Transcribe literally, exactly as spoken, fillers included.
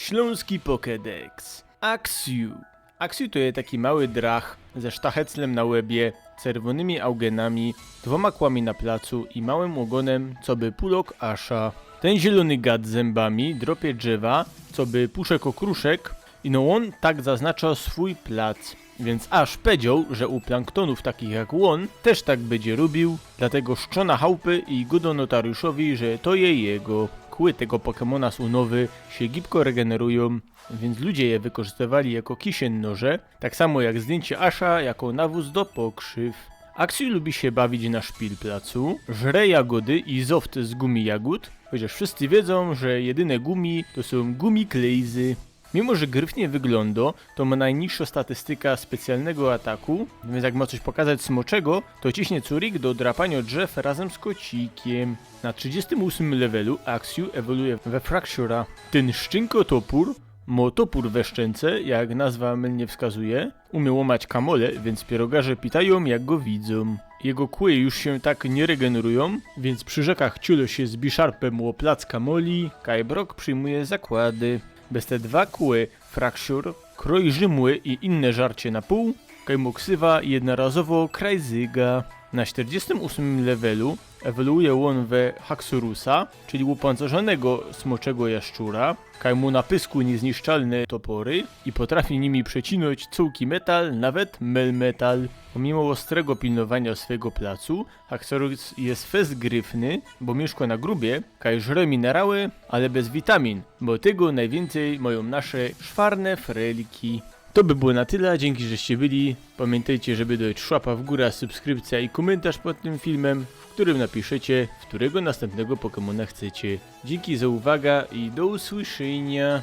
Ślōnski Pokédex. Axew. Axew to je taki mały drach ze sztacheclym na łebie, czerwōnymi augynami, dwōma kłami na placu i małym ôgōnym, coby pulok Asha. Tyn zielōny gad zębami dropie drzewa, coby puszek okruszek, i no ôn tak zaznacza swōj plac. Wiync Ash powiedzioł, że u planktonōw takich jak ôn, tyż tak bydzie rōbiōł, dlatego szczo na chałpy i gŏdŏ notariuszowi, że to je jego. Kły tego Pokémōna sōm nowe, sie gibko regenerujōm, wiync ludzie je wykorzystywali jako kisiyn noże, tak samo jak zdyńcie Asha jako nawōz do pokrzyw. Axew lubi sie bawić na szpilplacu, żre jagody i zoft z gumi jagōd, chociŏż wszyscy wiedzōm, że jedyne gumi to sōm gumi klejzy. Mimo że gryfnie wyglōndŏ, to mo nojniższŏ statystyka specjalnego ataku, wiync jak mo coś pokazać smoczego, to ciśnie curik do drapaniŏ drzew razym z kocikiym. Na trzidziestym ôsmym lewelu Axew ewoluuje we Fraxure. Tyn szczynko topōr mo topōr we szczynce, jak nazwa mylnie wskazuje. Umie łōmać kamole, wiync pierogarze pitajōm, jak go widzōm. Jego kły już sie tak niy regenerujōm, wiync przirzekach ciulŏ sie z Bisharpym ô plac kamoli, kaj Brock przijmuje zakłady. Bez te dwa kły Fraxure kroi rzymły i inne żarcie na pōł, kaj mo ksywa jednorazowo krajzyga. Na sztyrdziestym ôsmym lewelu ewoluuje ôn we Haxorusa, czyli ôpancerzonego smoczego jaszczura, kaj mo na pysku niyzniszczalne topory i potrafi nimi przecinać cołki metal, nawet melmetal. Pomimo ôstrego pilnowaniŏ swego placu, Haxorus je fest gryfny, bo miyszkŏ na grubie, kaj żre minerały, ale bez witamin, bo tego nojwiyncyj majōm nasze szwarne freliki. To by było na tyle, dziynki, żeście byli. Pamiyntejcie, żeby dać szłapa w gōrã, subskrypcyjŏ i kōmyntarz pod tym filmym, w którym napiszecie, w którego nastympnego Pokémōna chcecie. Dziynki za uwaga i do usłyszyniŏ.